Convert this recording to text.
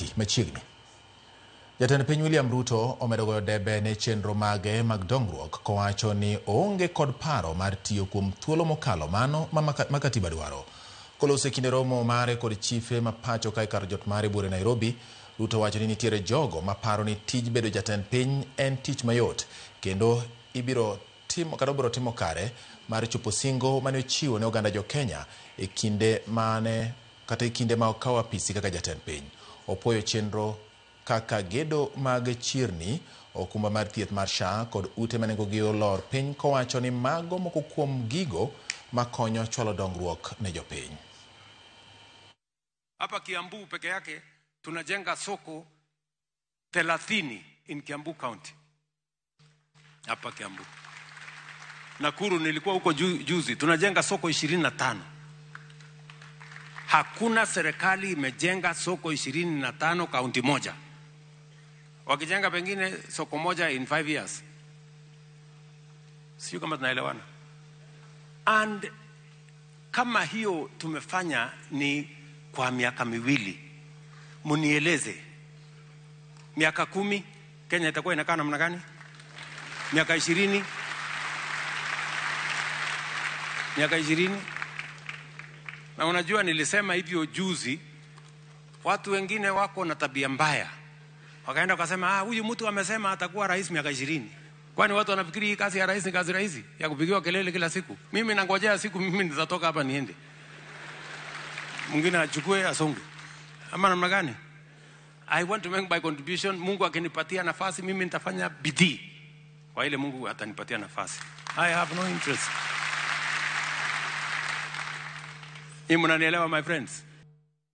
Kati machiegni. Jatend piny William Ruto omedo goyo debe ne chenro mage mag dongruok kowacho ni oonge kod paro mar tiyo kuom thuolo mokalo mano ma katiba dwaro. Koloso e kinde romo mare kod chife ma pacho kae kar jot mare buore Nairobi, Ruto wacho ni nitiere jogo maparo ni tij bedo jatend piny en tich mayot kendo ibiro timo kata obiro timo kare mar chopo singo mane ochiwo ne oganda jo Kenya e kinde mane kata e kinde ma okawo apisi kaka jatend piny. Opuoyo chenro kaka gedo mag chirni, okumba mar thieth mar SHA kod ute ma nengogi olor piny kowacho ni mago moko kuom gigo makonyo chwalo dongruok ne jopiny. Hapa Kiambu peke yake tunajenga soko 30 in Kiambu County. Hapa Kiambu. Nakuru nilikuwa huko juzi, tunajenga soko 25. Hakuna serikali imejenga soko 25 kaunti moja. Wakijenga pengine soko moja in 5 years. Sio kama tunaelewana. And kama hiyo tumefanya ni kwa miaka miwili, munieleze miaka 10 Kenya itakuwa inakaa namna gani? Miaka 20? Miaka 20? Na unajua nilisema hivyo juzi, watu wengine wako na tabia mbaya. Wakaenda wakasema, huyu mtu amesema atakuwa rais miaka 20. Kwani watu wanafikiri hii kazi ya rais ni kazi rahisi ya kupigiwa kelele kila siku? Mimi nangojea siku mimi nitatoka hapa niende. Mwingine achukue asonge. Ama namna gani? I want to make my contribution. Mungu akinipatia nafasi mimi nitafanya bidii. Kwa ile Mungu atanipatia nafasi. I have no interest. Ni mnanielewa my friends?